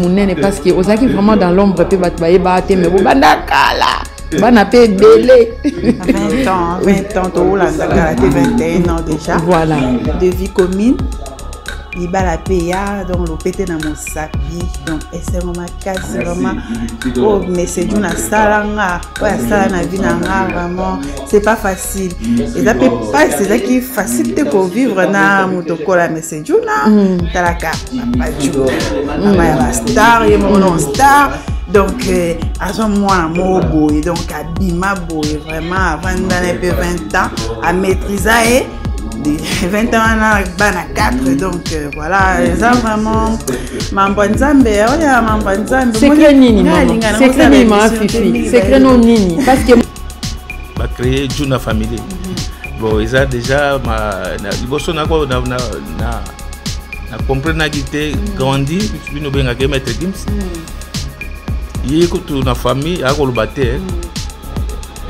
monene parce que ozalaki vraiment dans l'ombre mpe bato bayebaka te, mais bobanda kala, bana mpe ebele. 20 ans, 20 ans toolanda kala te, 21 ans déjà. Voilà. De vie commune, libala mpe ya, donc lopete na mosapi, donc esengo makasi vraiment. Oyo message nasalanga, oyo asala na vie na nga, vraiment c'est pas facile. Eza mpe mpasi, ezaki facile te kovivre na moto okola message na talaka papa Juna, mama ya bastar, ye moko non star. Donc azwa mwana moko boye, donc abima boye vraiment, avandana mpe 20 ans, amaîtrisa ye 20 ans wana, bana 4. Donc voilà, eza vraiment mambo ya Nzambe, oyo mambo ya Nzambe. Secret nini, mama? Secret nini, mama Fifi? Secret no nini? Parce que bacréer Juna Family, bon, eza déjà liboso nako na comprenaki te. Grandi bino obengaka ye Maître Gims, ye kutu na famille akoloba te,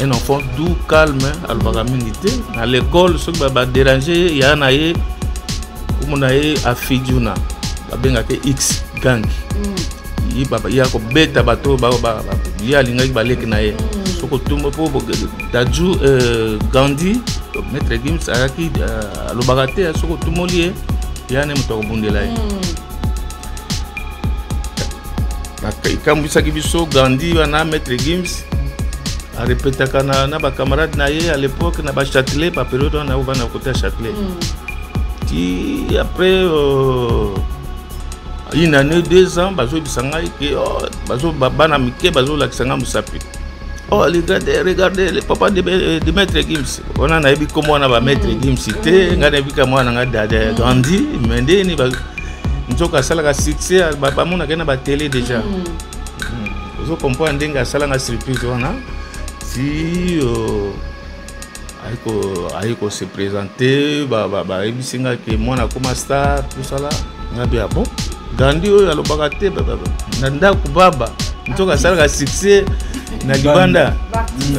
un enfant doux, calme, alobaka mingi te. Na l'école, soki badérange ye, ya na ye komona ye afi Juna, babengaka X gang. Ye ye akobeta bato, ye alingaki baleki na ye. Soki otumba mpo Daju, Gandi, Maître Gims ayaki, alobaka te. Soki otumoli ye, ya ne moto akobundela ye. Ekambwisaki biso Gandi wana. Maître Gims arepetaka na bacamarade na ye à l'époque na bachâtelet, bapériode wana ovanda côté ya Châtelet. Ti après une année, 2 ans, bazoyebisa ngai ke, oh, bana mike bazolakisa ngai mosapi: "Oh, regardez, regardez le papa de Maître Gims." Wana nayebi kombo wana bamaître Gims te, ngai nayebi ka mwana ngai Dada Grandi. Me ndeni nzoka asalaka succès, bamonaka ye na batele déjà. Ozo comprendre ndenge asalanga surprise wana. Ti aye kose présenter, bayebisi nga ke mwana akoma star, tosala nga bi. Bon, Gandi oyo alobaka te na ndako, baba nzoka asalaka succès na libanda.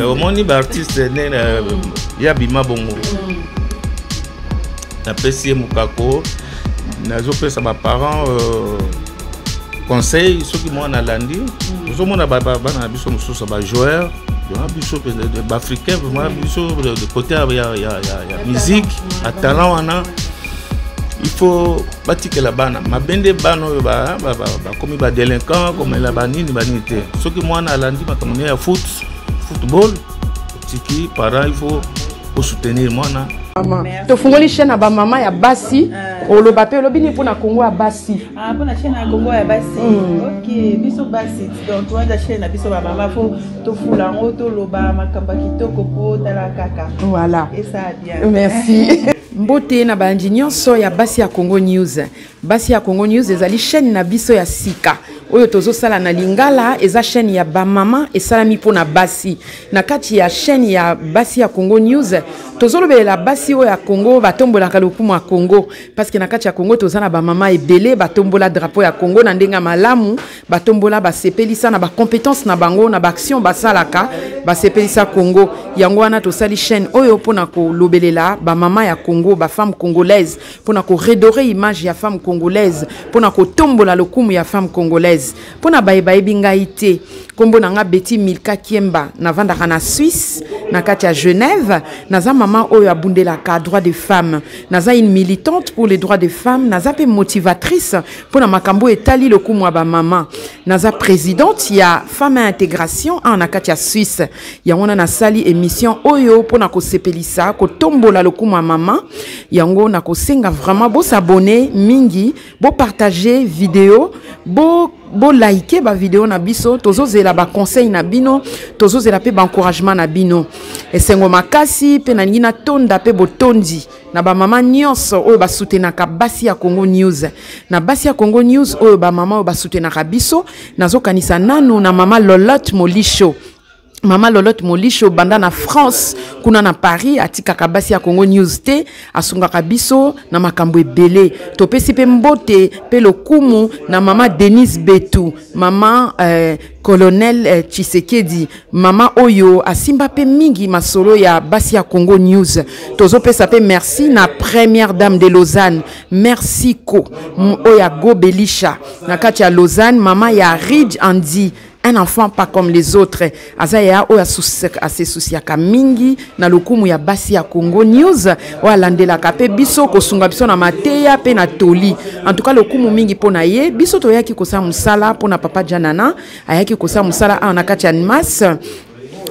Omoni baartiste ndenge ye abima bongo. Napesi ye mokako, nazopesa baparent conseil: soki mwana alandi, ozomona bana na biso mosusu bajoueur, biso baafricain vraiment, biso de côté ya musique, ya talent wana, il faut batikela bana mabe nde. Bana oyo bakomi badélinquant, komela banini banini te. Soki mwana alandi makambo ne ya foot, football, otiki parent, il faut osoutenir mwana. Tofungoli chaîne ya bamama ya basi. Oloba mpe, olobi nini mpona Kongo ya basi? Mpona chaîne ya Kongo ya basi, ok, biso basi, donc towanza chaîne na biso bamama, fo tofula yango, toloba makambo ya kitoko mpo tala kaka. Voilà. Esala bien. Merci. Mbote na balandi nyonso ya Basi ya Congo News. Basi ya Congo News ezali chaîne na biso ya sika oyo tozosala na lingala. Eza chaîne ya bamama, esalami mpona basi. Na kati ya chaîne ya Basi ya Congo News, tozolobelela basi oyo ya Congo batombolaka lokumu ya Congo, parce que na kati ya Congo toza na bamama ebele batombola drapeau ya Congo na ndenge ya malamu, batombola, basepelisa na bacompétence na bango, na baaction basalaka, basepelisa Congo. Yango wana tosali chaîne oyo mpona kolobelela bamama ya Congo, bafemme congolaise, mpona koredorer image ya femme congolaise, mpona kotombola lokumu ya femme congolaise. Mpona baye bayebi ngai te, nkombo na nga Beti Milka Kiemba, navandaka na Suisse, na kati ya Genève. Naza mama oyo abundelaka droit de femme, naza une militante pour les droits des femmes, naza mpe motivatrice mpona makambo etali lokumu ya bamama. Naza présidente ya Femme et Intégration awa na kati ya Suisse. Yango wana nasali émission oyo mpona kosepelisa, kotombola lokumu ya mama. Yango nakosenga vraiment bos'abonner mingi, bopartage video, bo bolike bavideo na biso. Tozozela baconseil na bino, tozozela mpe baencouragement na bino. Esengo makasi mpe nalingi natonda mpe botondi na bamama nyonso oyo basoutenaka Basi ya Congo News. Na Basi ya Congo News oyo, bamama oyo basoutenaka biso, nazokanisa nanu na mama Lolotte Molisho. Mama Lolotte Molisho banda na France kuna na Paris atikaka basi ya Congo News te asungaka biso na makambo ebele. Topesi pe mbote pe lokumu na mama Denise Betu, mama colonel Tshisekedi, mama oyo asimba pe mingi masolo ya basi ya Congo News. Tozopesa pe merci na première dame de Lausanne, merci ko oyo ya Gobelisha na kati ya Lausanne, mama ya Ridge Andy, un enfant pas comme les autres. Aza ya oyo ase souciaka mingi na lokumu ya basi ya Congo News, oyo alandelaka pe biso kosunga biso na mateya pe na toli. En tout cas lokumu mingi mpo na ye. Biso toyaki kosala mosala mpo na papa Djanana, ayaki kosala mosala awa na kati ya Annemasse.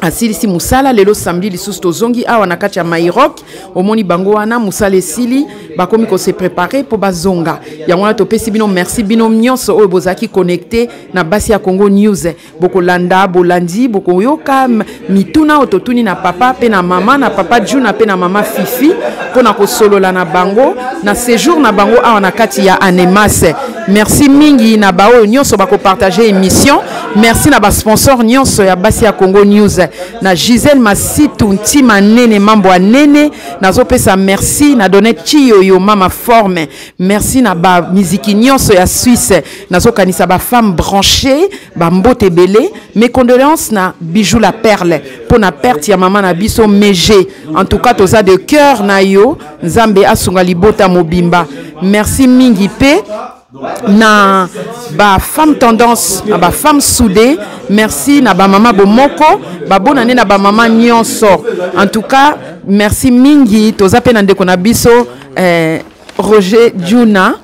Asilisi mosala lelo samedi lisusu tozongi awa na kati ya Mairok, omoni bango wana mosala esili, bakomi ko se préparer po bazonga. Yango wana topesi bino merci bino nyonso oyo bozalaki connecté na basi ya Congo News. Bokolanda, bolandi, bokoyoka mituna oyo totuni na papa pe na mama, na papa Djuna pe na mama Fifi mpona kosolola na bango na séjour na bango awa na kati ya Annemasse. Merci mingi na baoyo nyonso bakopartage émission. Merci na ba sponsor nyonso ya basi ya Congo News, na Gisèle Masitu Ntima Nene mambo ya nene, nazopesa merci na Donette Chiyoyo mama forme. Merci na ba miziki nyonso ya Suisse, nazokanisa ba femme branchée, ba mbote ebele. Mes condoléances na Bijou la Perle pour na perte ya mama na biso Meje. En tout cas toza de cœur na yo, Nzambe asunga libota mobimba. Merci mingi pe na ba femme tendance, na ba femme soudée. Merci na ba mama bomoko, ba bonne année na ba mama nyonso. En tout cas merci mingi toza pe na ndeko na biso Roger Djuna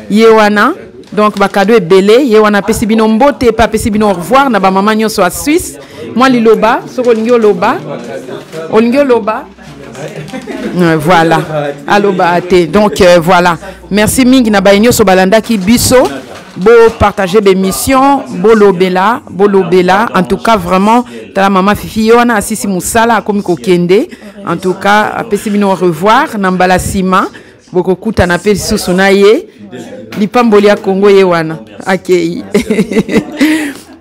ye wana. Donc ba cadeau ebele ye wana apesi bino mbote pe apesi bino au revoir na ba mama nyonso ya Suisse. Moi liloba soko olingi oloba, olingi oloba. Voilà. Aloba te. Donc voilà. Merci mingi na ba nyonso balandaki biso. Bo partager des missions, bo lobela, bo lobela. En tout cas vraiment tala mama Fifi ye wana asisi musala akomi kokende. En tout cas apesi bino au revoir na mbala sima. Bokokutana pe lisusu na ye. Lipamboli ya Congo ye wana. Akei.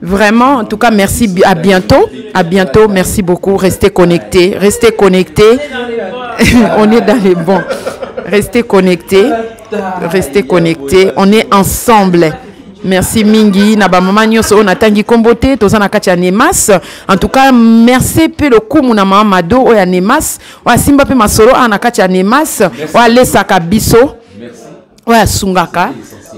Vraiment, en tout cas, merci. À bientôt. À bientôt. Merci beaucoup. Restez connectés. Restez connectés. On est dans les bons. Restez connectés. Restez connectés. On est ensemble. Merci mingi na ba mama nyonso oyo natangi kombo te, toza na kati ya Annemasse. En tout cas, merci pe lokumu na mama Mado oyo ya Annemasse, oyo asimba pe masolo awa na kati ya Annemasse, oyo alesaka biso, oyo asungaka.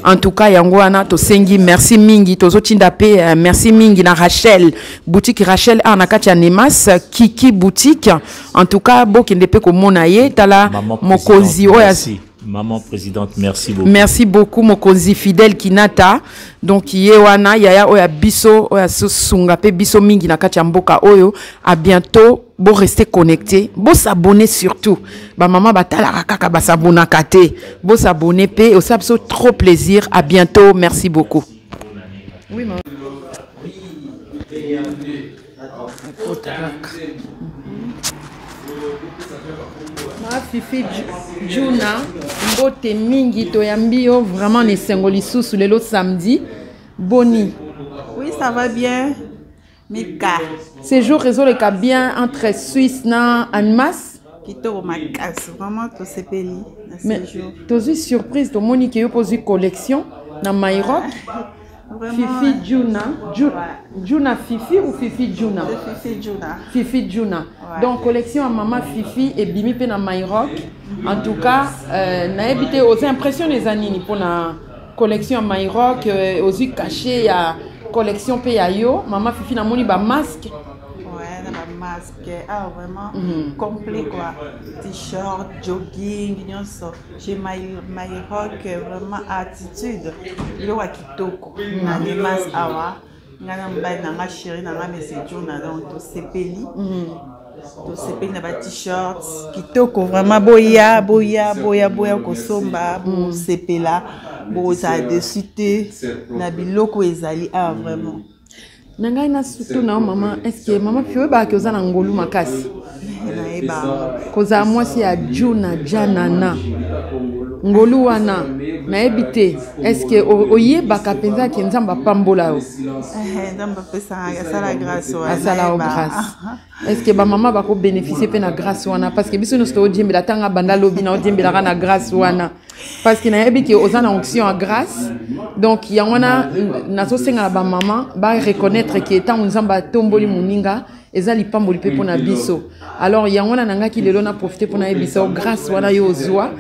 En tout cas, yango wana tosengi merci mingi, tozotinda pe merci mingi na Rachel, boutique Rachel awa na kati ya Annemasse, Kiki boutique. En tout cas, bokende pe komona ye, tala Maman mokonzi présidente, oyo merci. Maman présidente, merci beaucoup. Merci beaucoup mokonzi Fidèle Kinata. Donc ye wana yaya oya biso oya sunga pe biso mingi na kati ya mboka oyo. À bientôt, bo rester connecté, bo s'abonner surtout. Ba maman batalaka kaka ba s'abonnaka te. Bo s'abonner pe, ça biso trop plaisir. À bientôt, merci beaucoup. Oui maman. Ma Fifi Djuna, mbote mingi toyambi yo vraiment na esengo lisusu lelo samedi. Boni? Oui, ça va bien. Mika. Séjour ezoleka bien entre Suisse na Annemasse. Kitoko makasi, vraiment tosepeli na Mais séjour. tozwi surprise tomoni ke yo pozwi collection na Mairok. Vraiment, Fifi ouais. Djuna. Ouais. Djuna Fifi ou Fifi Djuna? C'est Fifi Djuna. Fifi Djuna. Ouais. Donc collection à maman Fifi et Bimi pe na Mairok. En tout cas, nayebi te aux impressions les anini pour na collection à Mairok, aux cachets ya collection pe ya yo. Maman Fifi na moni ba masque. Ouais, na ba masque. Ah vraiment complet quoi. T-shirt, jogging, nyonso. Chez Mairok vraiment attitude. Biloko ya kitoko. Na Annemasse awa. Nga na mobali na nga chéri na nga monsieur Djuna, donc tosepeli. Tosepeli na ba t-shirts kitoko vraiment. Boya, boya, boya, boya kosomba, bosepela, bozala dessus te na biloko ezali awa vraiment. Na ngai na surtout na yo, maman, est-ce que maman Fifi oyebaka oza na ngolu makasi? Nayeba. Kozala mwasi ya Djuna Djanana. Ngolu wana nayebi te, est ce que oyebaka mpenza ke Nzambe apambola yo? Nzambe apesaka, asala grâce wana. Asala yo grâce. Est ce que bamama bakobénéficie mpe na grâce wana? Parce que biso nyonso toodiembela, ntanga banda lobi na odiembelaka na grâce wana, parce que nayebi ke oza na onction ya grâce. Donc yango wana nazosenga na bamama bareconnaître ke ntango Nzambe atomboli moninga, eza lipamboli mpe mpo na biso. Alors yango wana nangaki lelo na profite mpo nayebisa yo grâce wana yo ozwa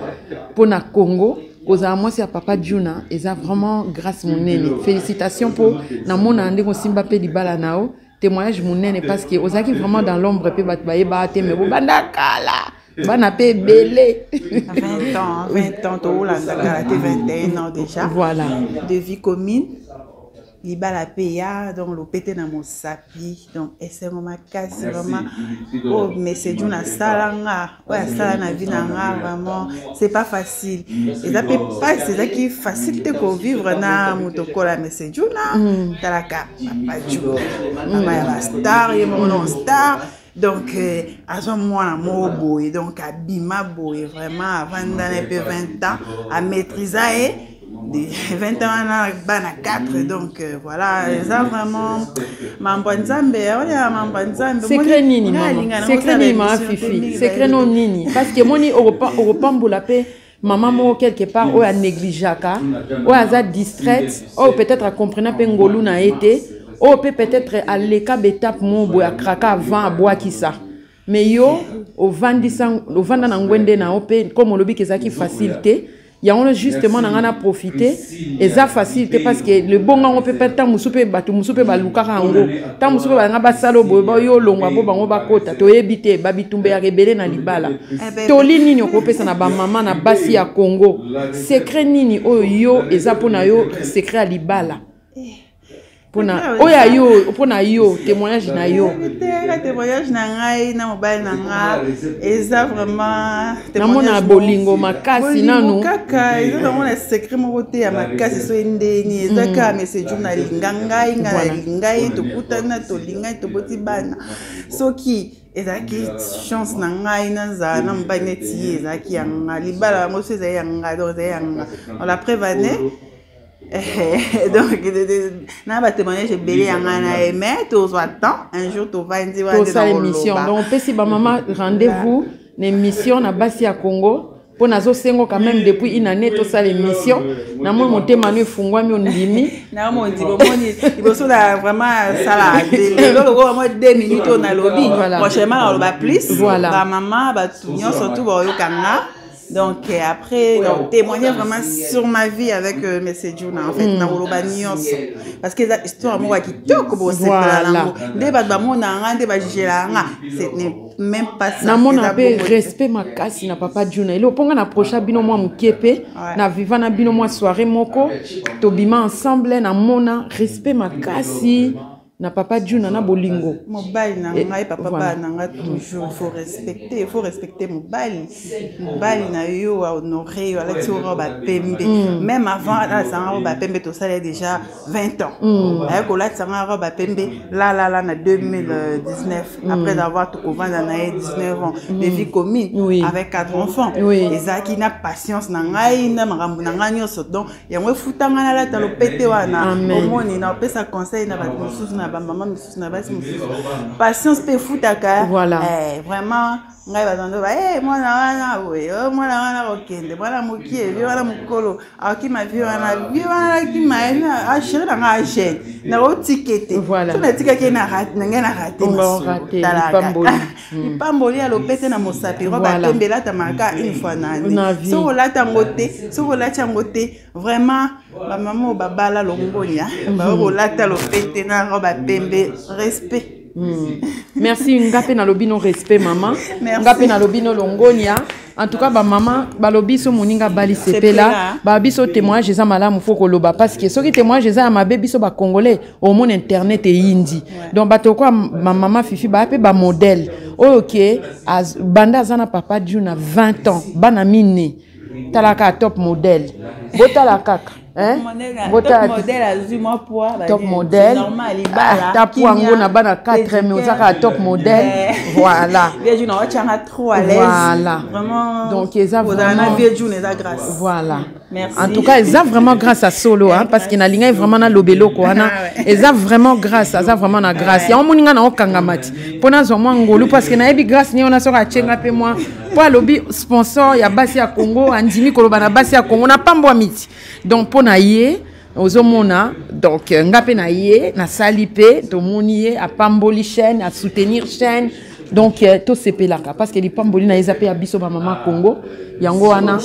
mpo na Congo. Kozala mwasi ya papa Juna eza vraiment grâce monene. Félicitation mpo namona ndenge osimba mpe libala na yo, témoignage monene, parce que ozalaki vraiment dans l'ombre mpe bato bayebaka te, me bobanda kala, bana mpe ebele. 20 ans, 20 ans toolanda kala te, 21 ans déjà. Voilà. De vie commune, libala mpe ya, donc lopete na mosapi, donc esengo makasi vraiment. Oyo monsieur Juna asala nga, oyo asala na vie na nga, vraiment c'est pas facile. Eza mpe mpasi, ezaki facile te kovivre na moto okola monsieur Juna. Talaka papa Juna, mama ya bastar, ye moko non star. Donc azwa mwana moko boye, donc abima boye vraiment, avandana mpe 20 ans, amaîtrisa ye 20 ans wana, bana 4. Donc voilà, eza vraiment mambo ya Nzambe, oyo mambo ya Nzambe. Secret nini, mama? Secret nini, mama Fifi? Secret no nini? Parce que moni okopambola mpe mama moko quelque part oyo anégligeaka, oyo aza distraite, oyo peut-être acomprena mpe ngolu na ye te, oyo mpe peut-être aleka baétape moko boye, akraka avant, abwakisa. Mais yo ovandisa, ovanda na ngwende na yo mpe comme olobi ke ezalaki facile te. Yango wana justement na ngai na profite. Eza facile te parce que lebongo yango mpe ntango mosusu mpe bato mosusu mpe balukaka yango, ntango mosusu mpe balinga basala boye, bayo olongwa mpo bango bakota. Toyebi te, babitumba ya ebele na libala. Toli nini okopesa na bamama, na basi ya Congo? Secret nini oyo yo eza mpona yo secret ya libala, mpona oyo ya yo, mpona yo témoignage na yo? Te, témoignage na ngai na mobali na nga eza vraiment Namona bolingo makasi nanu. Kaka eza nango na secret moko te ya makasi. So ndeni eza kaka monsieur Juna alinga ngai, ngai nalinga ye, tokutana, tolingai, toboti bana. Soki ezalaki chance na ngai nazala na mobali neti ye, ezalaki ya nga libala yango. So ezali ya nga, donc ezali ya nga. La preuve année, donc na batémoignage ebele ya ngai na ye, mais tozwa temps un jour, tovandi. Tosala émission. Donc opesi bamama rendez-vous na émission na basi ya Congo, mpo nazosengo quand même depuis une année tosala émission. Namoni motema no efungwami, ondimi. Namondimi. Omoni liboso na vraiment sala lelo lokola mwa 2 minutes oyo nalobi, prochainement naloba plus. Bamama, bato nyonso tu baoyoka nga. Donc après, donc, témoigner vraiment sur ma vie avec monsieur Juna, en fait, nakoloba nyonso parce que eza histoire moko ya kitoko. Bosepela nango nde bato bamona nga, nde bajugela nga, ce n'est même pas ça. Namona mpe respect makasi na papa Juna. Elo mpo nga na approcha bino mwa moke mpe na viva na bino mwa soirée moko, tobima ensemble, namona respect makasi na papa Juna na bolingo. Mobali na ngai, papa bana na ngai, toujours il faut respecter, il faut respecter mobali. Mobali na yo ahonore yo, alati yo robe pembe. Même avant alatisanga robe pembe, tosala déjà 20 ans. Aye kolatisanga robe pembe lalala na 2019, après avoir tokovanda na ye 19 ans de vie commune avec quatre enfants. Ezalaki na patience na ngai, na makambo na ngai nyonso. Donc yango efutanga nalata lopete wana. Omoni, na opesa conseil na bato mosusu, na bamama mosusu, na basi mosusu, patience mpe efutaka. Vraiment ngai bazando ba mwana wana boye, mwana wana kokende, mwana mokie, vie wana, mokolo akima vie wana, vie wana akima. Chéri na ngai agene, nakotike te. So natikaki na ngai na rate. Lipamboli ya lopete na mosapi, robe atembe, elatamaka une fois na année. Soki olati yango te, soki olati yango te, vraiment bamama oyo babala, longonya bayo kolata lopete na robe apembe, respect. Merci. Nga mpe nalobi no respect, mama. Nga mpe nalobi no longonia. En tout cas bamama balobi so moninga bali sepela, babi so témoignage eza malamu, fo koloba, parce que soki témoignage eza ya mabe, biso bacongolais omona internet eyindi. Donc bato kwa bamama Fifi baya mpe bamodèle oyo ke banda aza na papa Juna 20 ans, bana mine, tala kaka top modèle, botala kaka. Top modèle ata po yango na bana 4, mais oza kaka top modèle. Voilà, voilà. Donc eza vraiment, voilà. Merci. En tout cas, eza vraiment grâce à solo, hein, parce que nalingai vraiment naloba eloko wana. Eza vraiment grâce, aza vraiment na grâce. Yango moni nga na okangama ti mpo nazwa mwa ngolu, parce que nayebi grâce ni wana soki atyenga mpe mwa mpo alobi sponsor ya basi ya Congo, andimi koloba na basi ya Congo napambwa miti. Donc mpo na ye ozomona, donc nga mpe na ye nasali mpe tomoni ye apamboli chaîne, asoutenir chaîne. Donc tosepelaka parce que lipamboli na ye eza mpe ya biso bamama Congo. Yango wana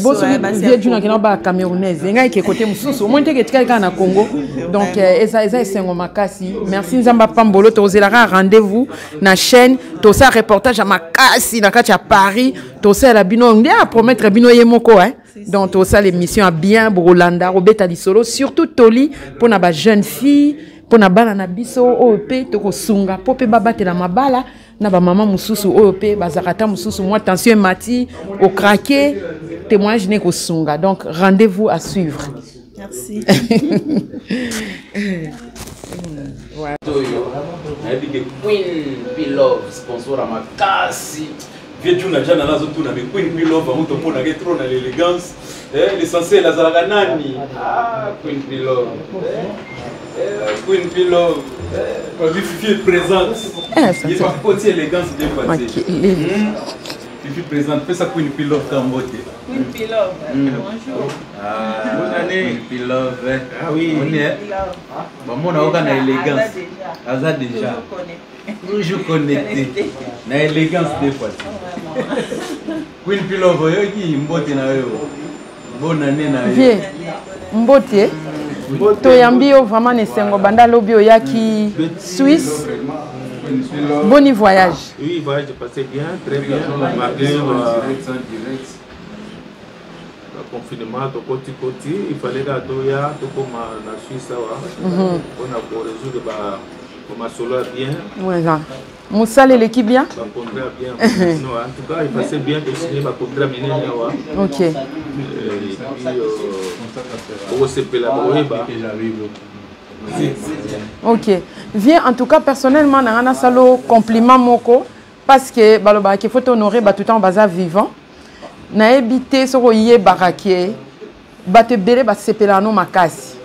bosoki vie Juna kena ba Camerounaise, engai eke kote mosusu, omoni teke etikali kaka na Congo. Donc eza esengo makasi. Merci, Nzambe apambolo. Tozelaka rendez-vous na chaîne, tosala reportage ya makasi na kati ya Paris, tosalela bino nde apromettre bino ye moko, hein. Donc tosala émission ya bien, bokolanda, kobeta lisolo, surtout toli mpona bajeune fille, mpona bana na biso oyo mpe tokosunga mpo mpe babatela mabala na bamama mosusu oyo mpe bazalaka ata mosusu mwa tension emati, ocraquer, témoignage ne kosunga. Donc rendez-vous à suivre. Merci. Oyo nayebi ke Queen Pilove, sponsor ya makasi. Vieux Juna Jana, nazotuna me Queen Pilove yango tomonaka trop na l'élégance. L'essentiel azalaka nani? Ah, Queen Pilove, Queen Pilove babi Fifi est présente, ye bakoti élégance bien passé. Fifi présente, pesa Queen Pilove ka mbote. Queen Pilove, bonjour. Ah, bonne année. Queen Pilove. Ah oui. Bamona oka na élégance, aza déjà toujours connecté na élégance des fois. Queen Pilove, oyoki mbote na yo, bonne année na yo. Vie, mbote, toyambi yo vraiment na esengo. Banda lobi oyaki Suisse, boni voyage? Oui, voyage passé bien, très bien, malgré confinement. Tokoti koti, il fallait kaka toya, tokóma na Suisse awa mpona korésoudre bamasolo ya bien. Voilà, mosala eleki bien. Bacontrat bien, non, en tout cas il passait bien, tosigné bacontrat minene awa. Et puis okosepela, bokoyeba. Ok viens, en tout cas personnellement nanga nasala compliment moko, parce que balobaka ke faut honorer bato ntango baza vivant. Nayebi te soki oyebaka ke bato ebele basepelaka no makasi,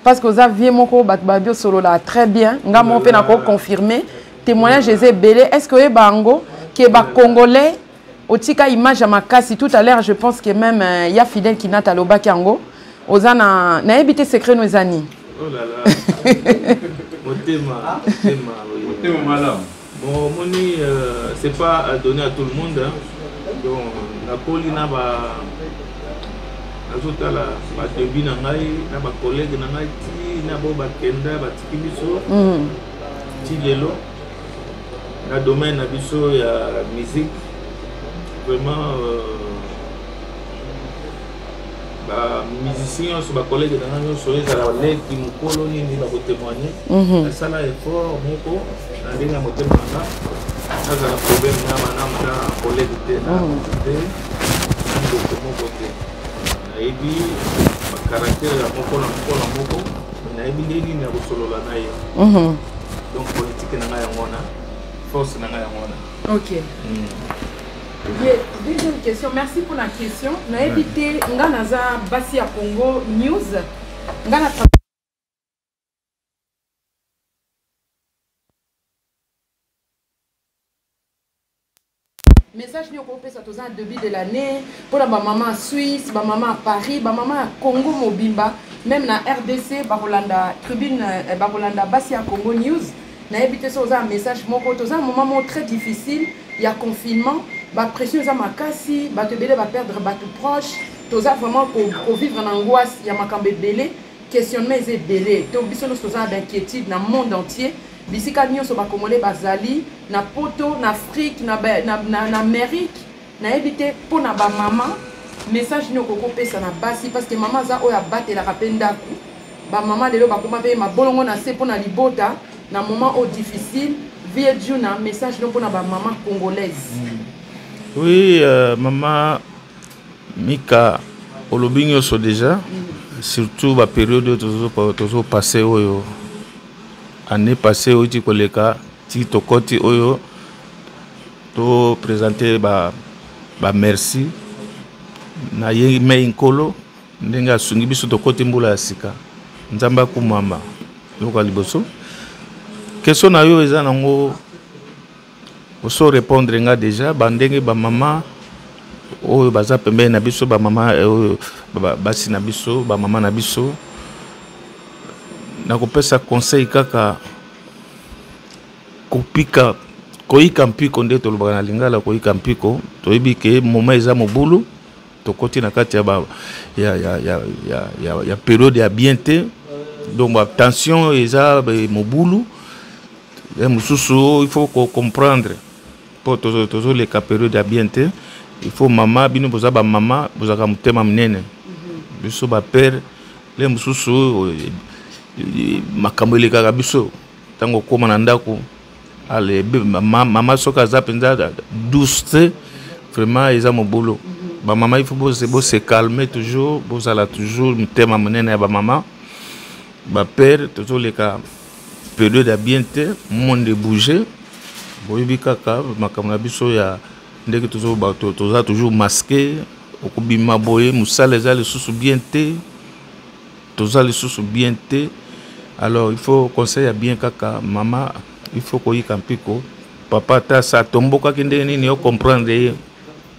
parce que oza vie moko bato babi osolola très bien. Nga moko mpe nakoconfirme, témoignage eza ebele. Est ce que oyeba yango ke bacongolais otika image ya makasi? Tout à l'heure, je pense que même ya Fidèle Kinata alobaki yango. Oza na, nayebi te secret no eza nini. Oh là là, motema, motema. Motema malamu. Bon, omoni, c'est pas donné à tout le monde, hein. Donc nakoli na ba nazotala badébut na ngai na bacollègue na ngai ti na bo bakenda batiki biso ti lelo na domaine na biso ya musique. Vraiment, bamusicien nyonso, bacollègue na ngai nyonso, ezala leki mokolo nini, bakotémoigne. Nasala effort moko na ndenge ya motema na nga, nazala problème na bana na collègue te, na moto te, na ndeko moko te. Nayebi bacaractère ya moko na moko na moko, nayebi nde nini ya kosolola na ye. Donc politique na ngai yango wana, force na ngai yango wana. Ok. Deuxième question, merci pour la question. Nayebi te, nga naza basi ya Congo News, nga na message nini okopesa? Toza na début de l'année, mpona bamama ya Suisse, bamama ya Paris, bamama ya Congo mobimba, même na RDC bakolanda tribune, bakolanda basi ya Congo News. Nayebi te so oza na message moko. Toza na moment moko très difficile ya confinement, bapression eza makasi, bato ebele baperdre bato proche, toza vraiment kovivre na angoisse ya makambo ebele, questionnement eza ebele. To biso nyonso toza na bainquiétude na monde entier, bisika nyonso bacongolais bazali, na Poto, na Afrique, na Amérique. Nayebi te, mpo na bamama, message nini okoki kopesa na basi? Parce que mama aza oyo abatelaka mpe ndako. Bamama lelo bakoma mpe mabolongo na se mpo na libota na moment oyo difficile. Vie Juna, message no mpona bamama congolaise? Oui, mama Mika, olobi nyonso déjà. Surtout ba période oyo tozo passer oyo année passée oyo ti koleka ti tokoti oyo to présenter ba ba merci na ye mei nkolo ndenge asungi biso tokoti mbula ya sika. Nzambe akumama. Eloko ya liboso, question na yo eza nango oso répondre nga déjà bandenge bamama oyo baza pembeni na biso, bamama eh, oyo basi na biso, bamama na biso, nakopesa conseil kaka kopika koyika mpiko, nde tolobaka na lingala koyika mpiko. Toyebi ke moma eza mobulu, tokoti na kati ya, ba, ya, ya, ya, ya, ya, ya periode ya bien te, donc batension eza mobulu ya mosusu. Il faut comprendre mpo tozoleka periode ya bien te. Il faut mama, bino boza bamama, bozalaka motema monene. Biso bapere le mosusu makambo elekaka biso ntango okóma na ndako. Ale mama soki aza mpenza douce te, vraiment eza mobulu. Bamama, il faut bose calmer toujours, bozala toujours mitema monene ya bamama. Bapere, tozoleka période ya bien te, monde ebouge, boyebi kaka makambo na biso ya ndenge toza toujours masqué, okobima boye, mosala eza lisusu bien te, toza lisusu bien te. Alors il faut conseil ya bien kaka, mama, il faut koyika mpiko. Papa, ata sa atombokaki ndenge nini, yo comprendre ye,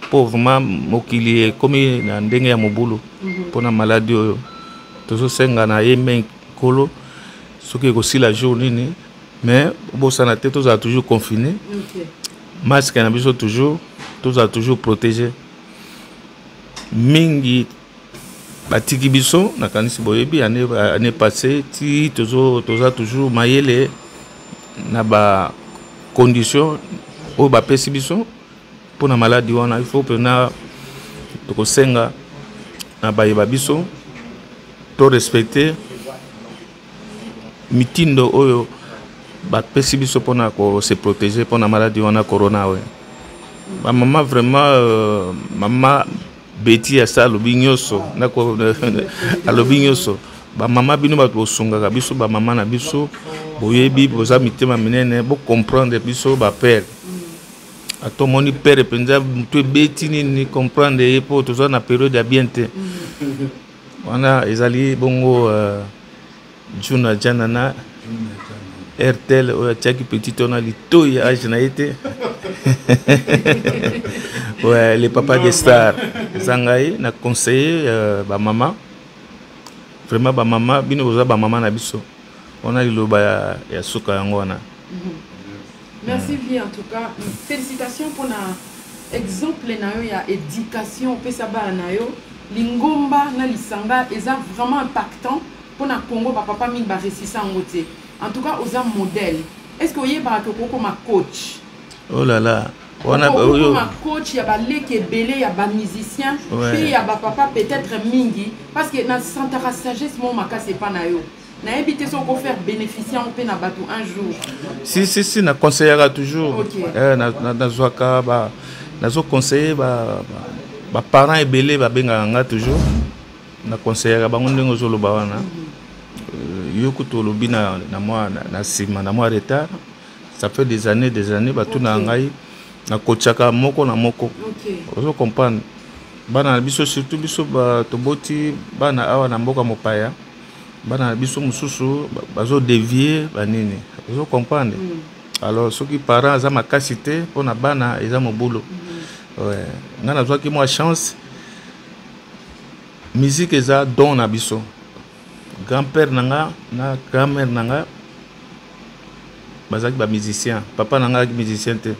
mpo vraiment mokili ekomi na ndenge ya mobulu mpona maladi oyo. Tozosenga na ye me nkolo soki ekosila jour nini, mais obosana te, tozala toujours confiné, masque na biso toujours, tozala toujours protégé. Mingi batiki biso, nakanisi boyebi année passée ti toza toujours mayele na bacondition oyo bapesi biso mpona maladi wana. Il faut mpena tokosenga na bayeba biso to respecte mitindo oyo bapesi biso mpona kose protéger mpona maladi wana corona. Oyo bamama vraiment, mama Beti asa alobi nyonso, alobi nyonso. Bamama, bino bato bosungaka biso, bamama na biso, boyebi boza mitema minene, bocomprendre biso bapere. Ata omoni pere mpenza motu ebeti nini, comprendre ye mpo toza na periode ya bien te. Wana ezali bongo Juna Janana Airtel oyo atiaki petit wana litoi ya age na ye te. Ouais, le papa des stars eza ngai. Na conseiller bamama, vraiment bamama, bino boza bamama na biso. Wana liloba ya suka yango wana. Merci vie, en tout cas félicitations mpona exemple na yo ya éducation opesa bana na yo. Lingomba na lisanga eza vraiment impactant mpona Congo, bapapa mingi baresisa yango te. En tout cas oza modèle. Est ce que oyebaka ke okokoma coach? Oh là là, wana okokoma coach ya baleki ebele ya bamusicien mpe ya bapapa peut-être mingi, parce que nasantaka sagesse moko makasi epa na yo. Nayebi te soki okofaire bénéficier yango mpe na bato un jour. Si, si, si, na conseillaka toujours. Nazwaka ba nazoconseille baparent ebele, babengaka nga toujours, na conseillaka bango ndenge ozoloba wana. Yo kutu olobi na mwa na nsima na mwa retard, ça fait des années, des années batunaka ngai, nakotiaka moko na moko. Ozo comprendre, bana na biso, surtout biso toboti bana awa na mboka mopaya, bana na biso mosusu bazodévier banini, ozo comprendre. Alors soki parent aza makasi te mpona bana, eza mobulu. Ouais. Ngai nazwaki mwa chance, musique eza don na biso. Grand père na nga na grand mère na nga bazalaki bamusicien. Papa na nga azalaki musicien te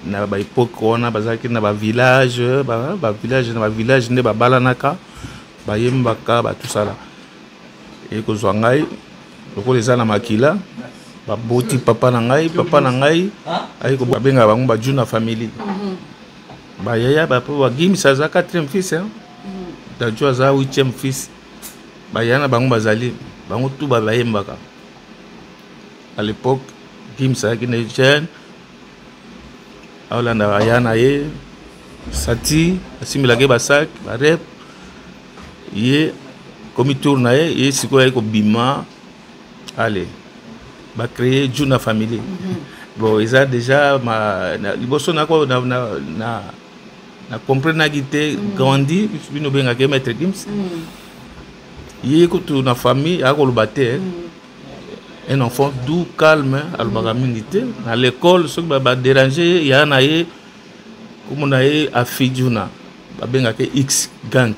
na baépoque wana, bazalaki na bavillage, bavillage na bavillage nde babalanaka, bayembaka, batusala. Ekozwa ngai lokola eza na makila. Baboti papa na ngai, papa na ngai ayi babengaka bango bajuna famille, bayaya bapo bagimisa aza quatrième fils, hein? Dadju aza huitième fils. Bayaya na bango bazali bango tu bayembaka. À l'époque Gims azalaki na jeune, aolandaka aya na ye sati, asimbelaki basak barep ye. Komi tour na ye, ye sikoyo aye kobima. Allez, bacréer Juna Family. Bon, eza déjà ma, na, liboso nako na, na, na, na comprenaki te. Grandi bino obengaka ye Maître Gims. Ye kutu na famille akoloba te. Un enfant doux, calme, alobaka mingi te. Na l'école, soki badérange ye, ya na ye komona ye Afi Juna, babengaka ye X Gang.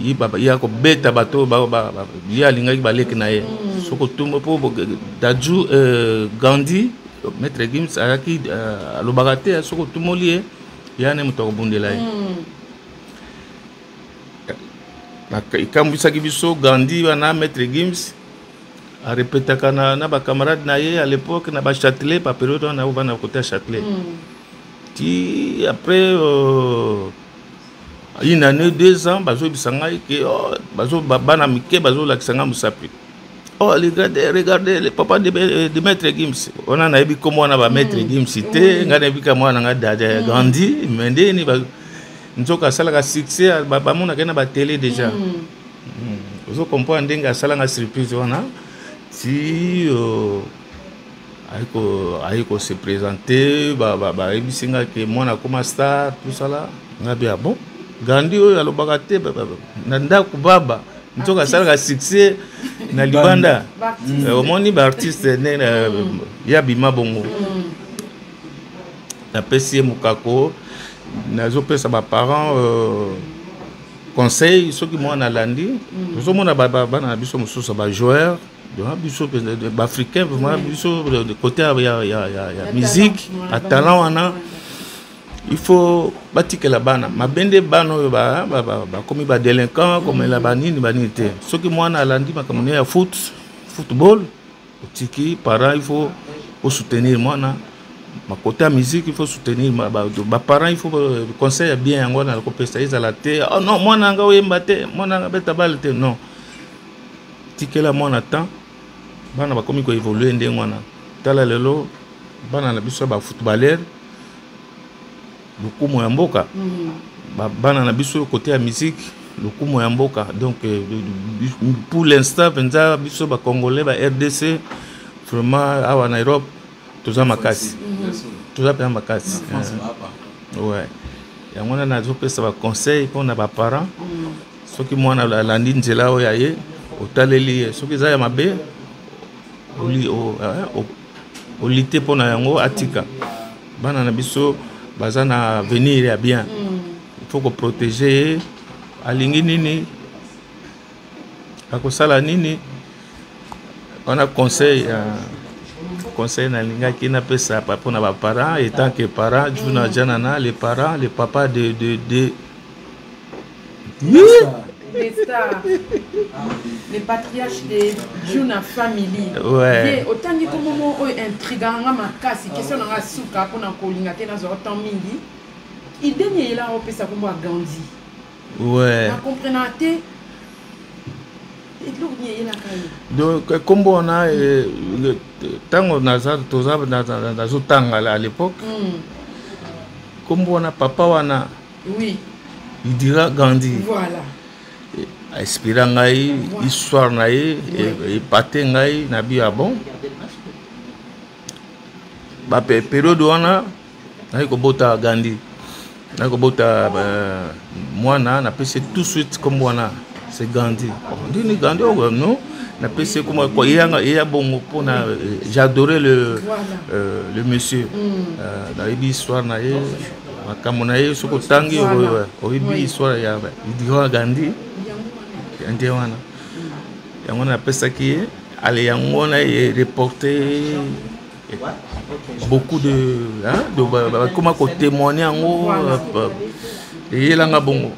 Ye ye akobeta bato, ye alingaki baleki na ye. Soki otumba mpo Daju, Gandhi, Maître Gims ayaki, alobaka te. Soki otumoli ye, ya ne moto akobundela ye. Ekambwisaki biso Gandhi wana. Maître Gims arepetaka na bacamarade na ye à l'époque na bachâtelet, bapériode wana ovanda côté ya Châtelet. Ti après une année, 2 ans, bazoyebisa ngai ke, oh, bana mike bazolakisa ngai mosapi: "Oh, regardez, regardez le papa de Maître Gims." Wana nayebi kombo wana bamaître Gims te. Ngai nayebi ka mwana na ngai Dada Gandhi. Mais ndeni nzoka asalaka succès, bamonaka ye na batele déjà. Ozo comprendre ndenge asalanga surprise wana. Ti aye kose présenter, bayebisi nga ke mwana akoma star, tout ça là. Nga bi: "Ah bon, Gandhi oyo alobaka te na ndako, baba nzoka asalaka succès na libanda?" Omoni baartiste ndenge ye abima bongo. Napesi ye mokako. Nazopesa baparent conseil: soki mwana alandi, tozomona bana na biso mosusu bajoueur, biso baafricain vraiment, biso côté ya musique, batalent wana, il faut batikela bana mabe nde. Bana oyo bakomi badélinquant, komela banini banini te. Soki mwana alandi makambo ne ya foot, football, otiki. Parent, il faut osoutenir mwana. Côté ya musique, il faut soutenir baparent. Il faut conseil ya bien, yango wana nakopesa. Ezala te: "Oh non, mwana yanga oyemba te, mwana yanga beta bale te." Non, tikela mwana temps. Bana bakomi koévolue ndenge wana. Tala lelo bana na biso ya bafootballeur, lokumu ya mboka. Bana na biso côté ya musique, lokumu ya mboka. Donc pour l'instant mpenza, biso bacongolais, ba RDC, vraiment awa na Europe toza makasi, toza mpenza makasi. Ouais, yango wana nazopesa baconseil mpona baparent: soki mwana alandi nzela oyo aye, otaleli ye. Soki eza ya mabe, oli te mpona yango, atika. Bana na biso baza na avenir ya bien, il faut koprotéger ye. Alingi nini, akosala nini, wana conseil nalingaki napesa mpona baparent. En tant que parent, Juna Janana, les parents, le papa de Des stars, le patriarche de Juna Family. Ouais. Ye otangi kombo mo oyo intriganga nga makasi. Question na nga suka, mpona kolinga te nazwa temps mingi: idée nini eyelaka opesa kombo ya Gandhi? Ouais. Na comprenaka te eloko nini eyelaka ye. Donc kombo wana, ntango naza toza nazotanga à l'époque, kombo wana, papa wana, Indira Gandhi, inspira ngai histoire na ye, epate ngai na bi. Ya bon, bapériode wana nayi kobota Gandhi, nayi kobota mwana, napesi tout de suite kombo wana, c'est Gandhi. Ndini Gandhi oyo, non, napesi kombo eyanga eya bongo mpona j'adorais le monsieur. Nayebi histoire na ye, makambo na ye. Soki otangi, oyebi histoire ya Indira Gandhi nde wana. Yango wana napesaki ye. Ale, yango wana reporte beaucoup de, hein, de bakoma kotémoigne yango, eyelanga bongo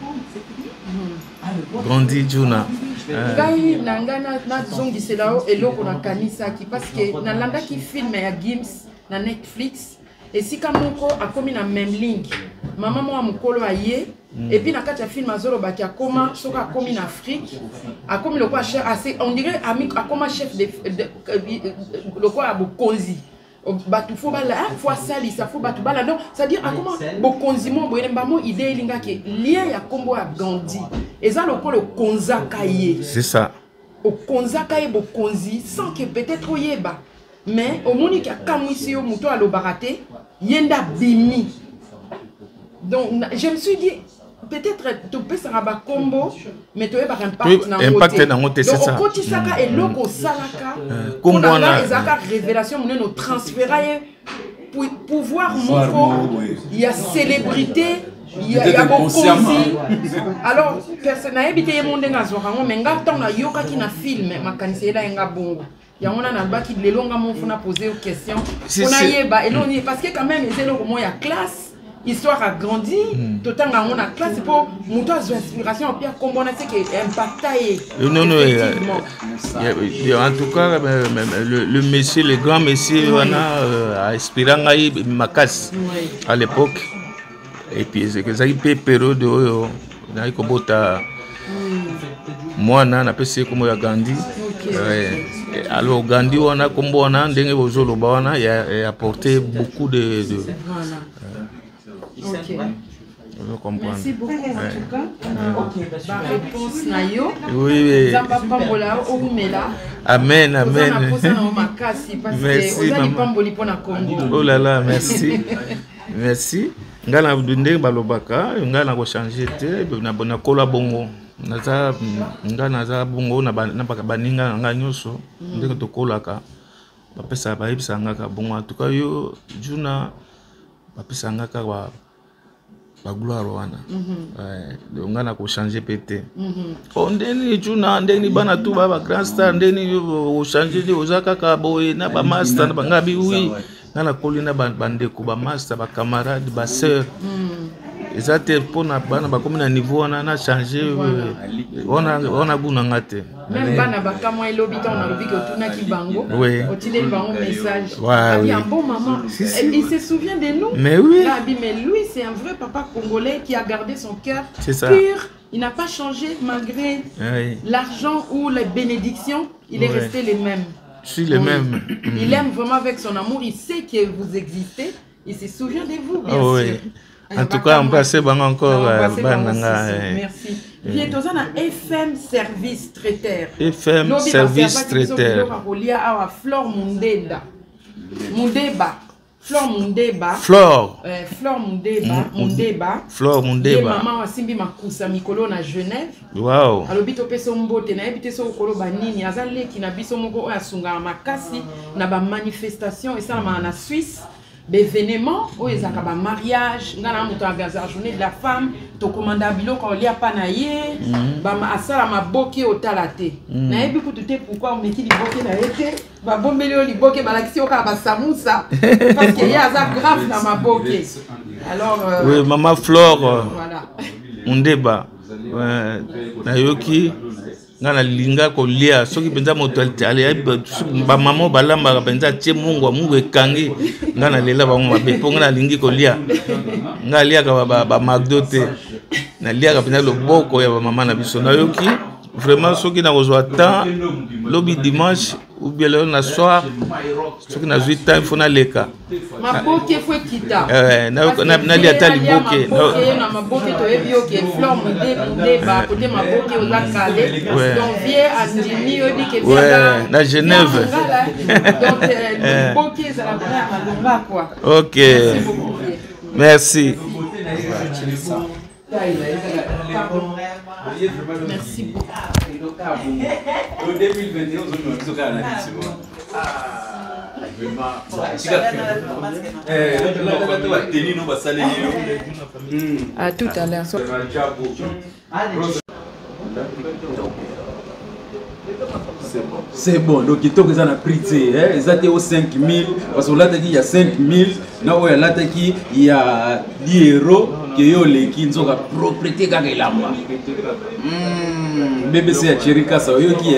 Gandhi Juna. Ngai na ngai nazongisela yo eloko nakanisaki, parce que nalandaki film ya Gims na Netflix. Esika moko akomi na Memling, mama moko ya mokolo aye. Et puis na kati ya film azolobaki akoma, soki akomi na Afrique, akomi lokola chef, on dirait akoma chef de lokola ya bokonzi. Bato faut bala, faut asalisa, faut bato bala. Donc c'est à dire akoma bokonzi mo boye mbamo idée elingaki lien ya kombo ya Gandhi eza lokola okonzaka ye. C'est ça. Okonzaka ye bokonzi sans que peut-être oyeba, mais omoniki akamwisi yo, moto alobaka te, ye nde abimi. Donc je me suis dit, peut-être topesaka bakombo, mais toyebaka impact nango te. Donc okotisaka eloko osalaka mpona nga, ezalaka révélation monene. Otransfera ye pouvoir moko ya célébrité, ya bokonzi. Alors nayebi te ye mo ndenge azwaka yango, mais nga ntango nayokaki na film, makanisi eyela ye nga bongo. Yango wana nalobaki lelo nga mo fona pose yo question mpona yeba eloko nini, parce que quand même eza eloko moko ya classe, histoire a grandi, totanga yango na classe mpo moto azwa inspiration apia kombo wana, c'est que impacta ye. Non, non, en tout cas, le monsieur, le grand monsieur wana a inspiré ngai makasi à l'époque. Et puis ezalaki mpe période oyo nayaki kobota mwana, napesi ye kombo ya Gandhi. Alors Gandhi wana, kombo wana, ndenge bozoloba wana, ya apporté beaucoup de Voilà. Ok. Ozo comprendre. Merci beaucoup en tout cas. Ba réponse na yo. Oui. Nzambe apambola, oumela. Amen, amen. Oza na posa na yo makasi parce que oza lipamboli mpona Congo. Oh là là, merci. Merci. Ngai na ndenge balobaka, ngai na kochange te, nakola bongo. Naza ngai, naza bongo na baninga na ngai nyonso, ndenge tokolaka, bapesaka, bayebisaka nga kaka bongo. En tout cas yo Juna, bapesaka nga kaka bagloire wana. Donc ngai na kochange mpe te. O ndeni Juna, ndeni bana tu ba bagrand star, ndeni ochange te, oza kaka boye na bamaster na banga bi. Oui, ngai nakoli na bandeko, bamaster, bacamarade, basœur. Eza te mpona bana bakomi na niveau wana na change wana, wana gunanga te. Même bana bakamwa elobi ntango nalobi ke otunaki bango, otindeli bango message. Abi, un bon maman, Si, si. il se souvient de nous. Mais oui. Là, abi, mais lui, c'est un vrai papa congolais qui a gardé son cœur C'est ça. pur. Il n'a pas changé malgré l'argent ou les bénédictions. Il est resté le même. Je suis le même. Il aime vraiment avec son amour. Il sait que vous existez. Il se souvient de vous, bien Ah, oui. sûr. En tout cas, embrassez bango encore. Embrassez bana bango nga, sisi. Merci. Merci. Toza na FM Service Traiteur. FM Lobi Service baservaki biso Traiteur. biloko ya kolia awa. Flore Mundenda, Mundeba, Flore Mundeba. Flore. Flore Mundeba, Mundeba. Flore Ye Mundeba. mama asimbi makusa mikolo na Genève. Alobi topesa yo mbote. Nayebi te soki okoloba nini. Aza leki na biso moko oyo asungaka makasi na bamanifestation esalamaka na Suisse, baévénement oyo ezalaka bamariage. Ngai na moto aza Journée de la femme, tokomanda biloko olia mpa na ye. Asala maboke, otala te. Nayebi kutu te pourquoi omeki liboke na ye te. Babombeli oyo liboke, balakisi yo kaka basamusa, parce que ye aza grave na maboke. Alors Oui, mama Flore voilà. Mundeba. Ouais, nayoki ngai nalinga kolia. Soki mpenza moto bamama oyo balambaka mpenza, atie mungwa, mungwa ekangi, ngai nalela bango mabe, mpo ngai nalingi kolia. Ngai aliaka bamagdo te, naliaka mpenza loboko ya bamama na biso. Nayoki vraiment, soki nakozwa temps lobi dimanche ou bien lelo na soir, soki nazwi temps, il faut naleka. Maboke faut ekita. Nalia ata liboke. Maboke na maboke, toyebi yo ke Flore Mundeba kote maboke oza kale. Donc vie andimi, oyebi ke Ouais, na Genève. Donc liboke ezala vraiment ya malonga quoi. Ok. Merci beaucoup, vie. Merci. Pardon. Merci beaucoup. Au 2021, ozomema biso kaka na liti wana. Bateni no basaleli yo. À tout à l'heure. C'est bon. Donc kitoko eza na prix te, eza te o 5000, parce que olataki ya 5000 na oyo alataki ya 10 euro, ke yo oleki. Nzoka propreté kaka elamba. BBC ya Thierry Kasa, oyoki,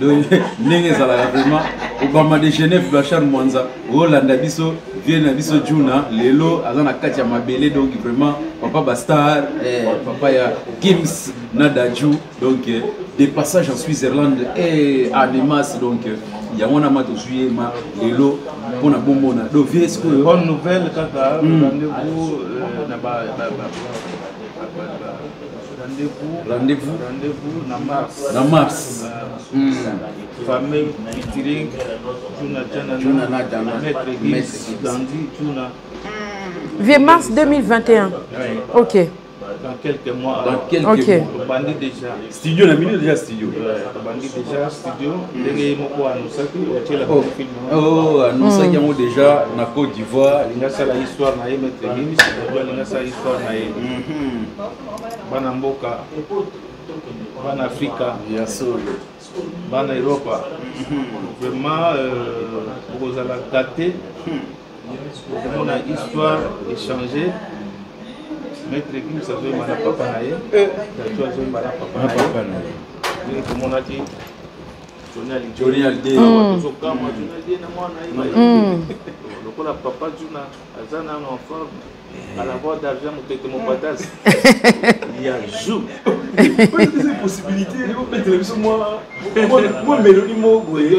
donc ndenge ezalaka vraiment. Obama de Genève, Blanchard Mwanza, olanda biso, vie na biso Juna, lelo aza na kati ya mabele, donc vraiment papa Bastar, eh, papa ya Gims na Dadju, donc eh, des passages en Switzerland et à Nemas, donc eh, yango wana ma tozwi ye ma lelo mpona bomona donc vie sikoyo. Bonne nouvelle kaka, rendez-vous na ba rendez-vous rendez-vous rendez-vous na mars. Na mars. Fameux featuring Juna Jana. Juna na Jana. Maître Gims, Dandy Juna. Vie mars 2021. Ok. Dans quelques mois. Dans quelques mois. Tobandi déjà. Studio na bino déjà studio. Tobandi déjà studio. Ndenge ye moko anonsaki otiela Oh. film. Oh, anonsaki yango déjà na Côte d'Ivoire. Alingi asala histoire na ye, Maître Gims Dadju alingi asala histoire na ye. Bana mboka, bana Afrika, ya solo, bana Europa, vraiment bokozala gâté, okomona histoire échanger. Maître Gims azoyemba na papa na ye, Dadju azoyemba na papa na na ye. Papa na ye. Ndenge tomonaki Johnny Hallyday. Johnny Hallyday. Tozokamwa Johnny Hallyday na mwana ye. Lokola papa Juna aza nano en forme, à la voix d'argent, motete mopatas ya jou. Possibilité obetela biso mwa mélodie moko boye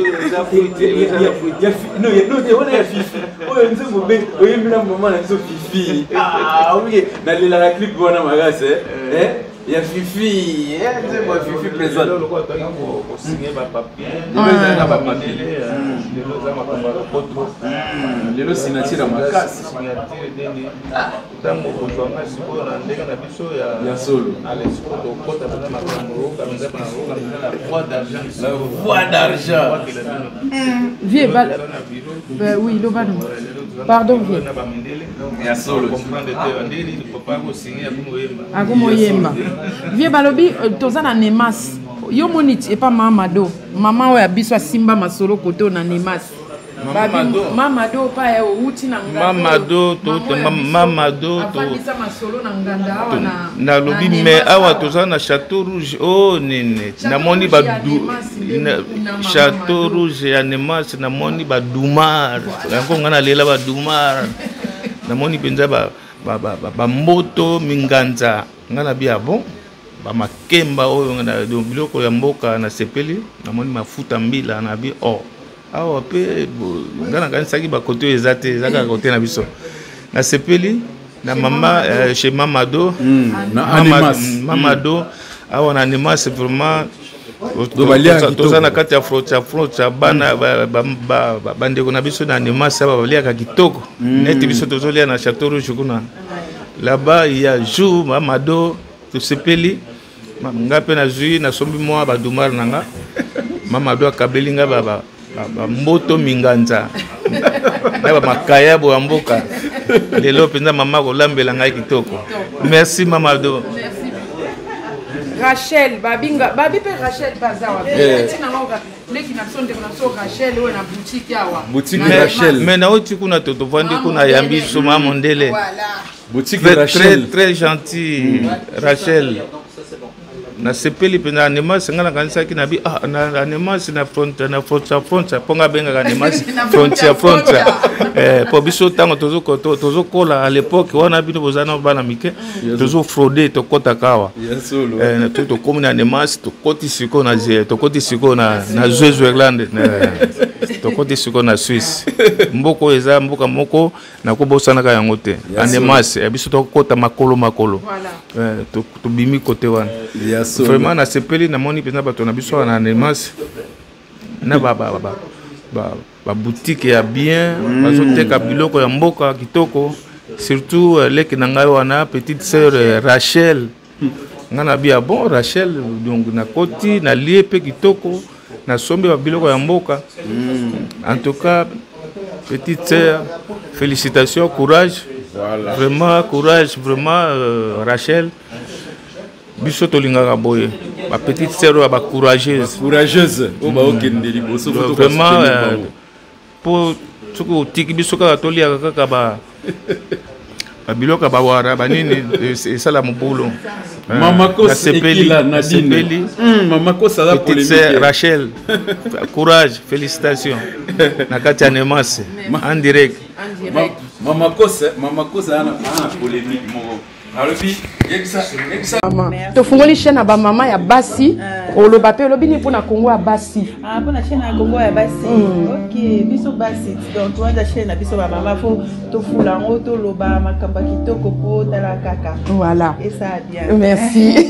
wana ya Fifi oyo nzembo oyembela mama na biso Fifi. Ah, oke, nalelaka clip wana makasi eh, ya Fifi, nzembo ya Fifi présente. Lelo lokola toyaki kosigner bapapier. Lelo ezali na bapapier. Lelo eza makambo ya lopoto. Lelo signature ya makasi. Signature nini, ntango kozwanga sikoyo na ndenge na biso ya Ya solo. Ale, sikoyo tokota mpenza makambo, oyoka mpenza, oyoka mpenza la voix d'argent. La voix d'argent. Vie bal. Ben oui, loba no. Pardon, vie. Na bamindele. Ya solo. Comprendre te ndenge nini papa akosigne, akomoyemba. Akomoyemba. Vie balobi toza na Nemas. Yo moni epa Mamado. Mama oyo ya biso asimba masolo kote oyo na Nemas. Mama Mado. Mamado pa ya outi na nganda. Mamado, Mamado, Afandisa masolo na nganda awa na nalobi na me Nemas awa toza na Château Rouge o nini. Château Namoni Rouge ya badu Nemas nde kuna Mama Château Mado. Rouge ya Nemas, namoni badumar yango, ngai nalela badumar. Namoni mpenza bamboto minganza, ngai nabi ya bon, bamakemba oyo donc biloko ya mboka. Nasepeli, namoni mafuta mbila, nabi or awa mpe ngai nakanisaki bakote oyo eza te, eza kaka kote na biso. Nasepeli na mama chez Mamado. Na Anemas. Mamado awa na Anemas, vraiment. Donc baliaka kitoko. Toza na kati ya frontière, bana bandeko na biso na Anemas awa baliaka kitoko neti biso tozolia na Château Rouge kuna. Là-bas il y a jour Mamado, tosepeli. Nga mpe nazwi, nasombi mwa badumar na nga. Mamado akabeli nga bamboto minganza na bamakayabo ya mboka. Lelo mpenza mama kolambela ngai kitoko. Merci Mamado. Rachel babinga babi mpe Rachel baza wapi? Eh. Ntina ngo leki na biso, ndeko na biso Rachel oyo na boutique awa. Boutique Na Rachel. Mais nauti kuna, tovandi kuna, yambi biso ma mondele. Voilà. Boutique Très, très, Rachel. très gentil Rachel. Nasepeli mpenza. Anemas, nga nakanisaki na bi ah, na Anemas na frontière, na frontière, frontière, mpo nga abengaka Anemas Na frontière. frontière. Frontière, po biso ntango tozokola à l'époque wana, bino boza na bana mike, tozofraude, tokɔtaka awa. Ya solo. Tokomi na Anemas, tokɔti sikoyo na tokɔti sikoyo na Switzerland, tokɔti sikoyo na Suisse. Mboka oyo eza mboka moko nakobosanaka yango te. Anemas biso tokɔta makolo makolo. Voilà. Tobimi kote wana. Ya solo. Vraiment nasepeli, namoni mpenza bato na biso awa na Anemas na baboutique ya bien, bazoteka biloko ya mboka kitoko, surtout leki na ngai wana, petite sœur Rachel. Ngai na bia bon Rachel, donc nakoti, nalie mpe kitoko, nasombi babiloko ya mboka. En tout cas, petite sœur, félicitations, courage. Voilà. Vraiment courage, vraiment Rachel, biso tolingaka boye bapetite sœur oyo ya bacourageuse. Courageuse oyo baokende liboso, faut Vraiment tokosoutenir bango. Mpo soki otiki biso kaka toliaka kaka ba Babiloko ya bawara banini esala mobulu. Mama Kos Ekila Nadine. Mama Kos aza Petite sœur Rachel, courage, félicitations. Na kati ya Nemas, en direct. Mama Kos, Mama Kos ana polémique moko. Alobi yebisa yebisa mama. Tofungoli chaîne ya bamama ya basi. Oloba mpe olobi nini mpona Kongo ya basi? Ah, mpona chaîne ya Kongo ya basi. Ok, biso basi donc towanza chaîne na biso bamama, fo tofula yango, toloba makambo ya kitoko mpo tala kaka. Voilà. Esala bien. Merci.